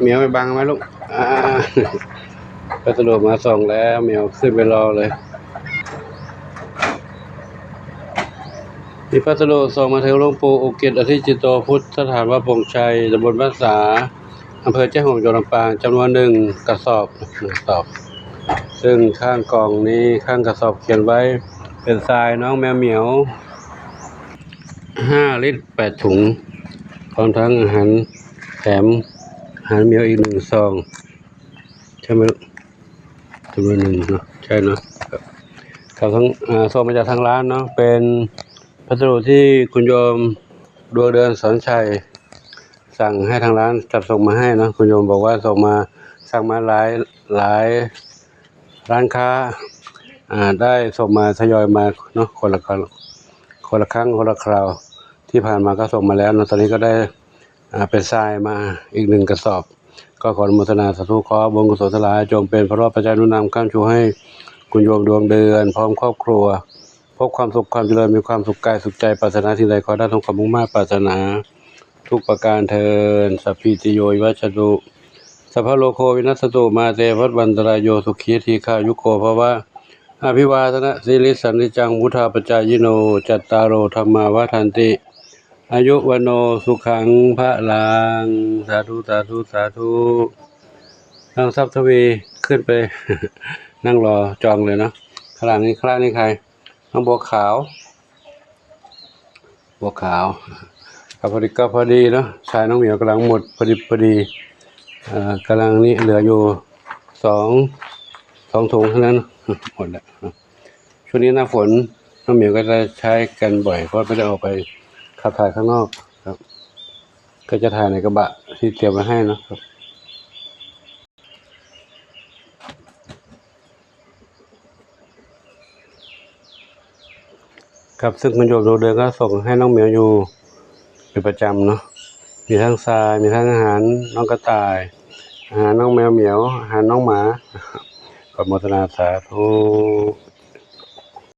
ແມວໄປບັງມາລູກ ອ່າ ພັດສະດຸມາສົ່ງແລ້ວ ແມວຂຶ້ນໄປລໍເລີຍ. ມີພັດສະດຸສົ່ງມາເຖິງຫຼວງປູ່ອຸກິດ ອະທິຈິດໂຕ ພຸດສະຖານວັດໂປ່ງໄຊ ຕຳບົນບ້ານສາ ອຳເພີແຈ້ງຫົງ ຈັງຫວັດລຳປາງ ຈຳນວນໜຶ່ງກະສອບ ໜຶ່ງກະສອບ ເຊິ່ງຂ້າງກ່ອງນີ້ ຂ້າງກະສອບຂຽນໄວ້ ເປັນຊາຍນ້ອງແມວໝຽວ ຫ້າລິດ ແປດຖົງ ພ້ອມທັງອາຫານແຖມ ອາຫານແມວອີກໜຶ່ງຊອງ ໃຊ່ໄໝລູກ? ຈຳນວນໜຶ່ງເນາະ ໃຊ່ເນາະ ຄັບ ທາງ ອ່າ ສົ່ງມາຈາກທາງຮ້ານເນາະ ເປັນພັດສະດຸທີ່ຄຸນໂຍມ ດວງເດືອນ ສອນໄຊ ສັ່ງໃຫ້ທາງຮ້ານຈັດສົ່ງມາໃຫ້ເນາະ. ຄຸນໂຍມບອກວ່າສົ່ງມາ ສັ່ງມາຫຼາຍ ຫຼາຍຮ້ານຄ້າ ອ່າ ໄດ້ສົ່ງມາ ທະຍອຍມາເນາະ ຄົນລະ ຄົນລະຄັ້ງ ຄົນລະຄາວ ທີ່ຜ່ານມາກໍສົ່ງມາແລ້ວເນາະ ຕອນນີ້ກໍໄດ້ ອ່າ ເປັນຊາຍມາອີກໜຶ່ງກະສອບ. ກໍຂໍອະນຸໂມທະນາສາທຸ ຂໍບຸນກຸສົນທັງຫຼາຍ ຈົ່ງເປັນພະລະປັດໄຈໜູນນຳຄ້ຳຊູໃຫ້ຄຸນໂຍມດວງເດືອນ ພ້ອມຄອບຄົວ ພົບຄວາມສຸກຄວາມຈະເລີນ ມີຄວາມສຸກກາຍສຸກໃຈ ປາດຖະໜາສິ່ງໃດ ຂໍໄດ້ສົມຄວາມມຸ່ງມາດປາດຖະໜາທຸກປະການເທີ້ນ. ສັບພີຕິໂຍວິວັດຊັນຕຸ ສັບພະໂລໂຄວິນັດສັນຕຸ ມາເຕພະວັດວັນຕະລາຍໂຍ ສຸຂີທີຄາຍຸໂກພະວະ. ອະພິວາທະນະສີລິສະນິດຈັງ ວຸດທາປະຈາຍິໂນ ຈັດຕາໂລທຳມາວັດທັນຕິ ອາຍຸວັນໂນສຸຂັງພະລັງ. ສາທຸ ສາທຸ ສາທຸ. ນາງຊັບທະວີ ຂຶ້ນໄປນັ່ງລໍຈອງເລີຍເນາະ. ຂ້າງຫຼັງນີ້ ຂ້າງຫຼັງນີ້ໃຜ? ນ້ອງບົວຂາວ ບົວຂາວ ກໍພໍດີ ກໍພໍດີເນາະ ຊາຍນ້ອງໝຽວກຳລັງໝົດພໍດີ ພໍດີ ເອີ ກຳລັງນີ້ເຫຼືອຢູ່ສອງ ສອງຖົງເທົ່ານັ້ນ ໝົດແລ້ວ. ຊ່ວງນີ້ໜ້າຝົນ ນ້ອງໝຽວກໍຈະໃຊ້ກັນບ່ອຍ ເພາະບໍ່ໄດ້ອອກໄປຂັບຖ່າຍຂ້າງນອກຄັບ ກໍຈະຖ່າຍໃນກະບະທີ່ຕຽມໄວ້ໃຫ້ເນາະຄັບ. ຄັບ ຊຶ່ງຄຸນໂຍມດວງເດືອນກໍສົ່ງໃຫ້ນ້ອງໝຽວຢູ່ເປັນປະຈຳເນາະ ມີທັງຊາຍ ມີທັງອາຫານນ້ອງກະຕ່າຍ ອາຫານນ້ອງແມວໝຽວ ອາຫານນ້ອງໝາ ຂໍອະນຸໂມທະນາສາທຸ.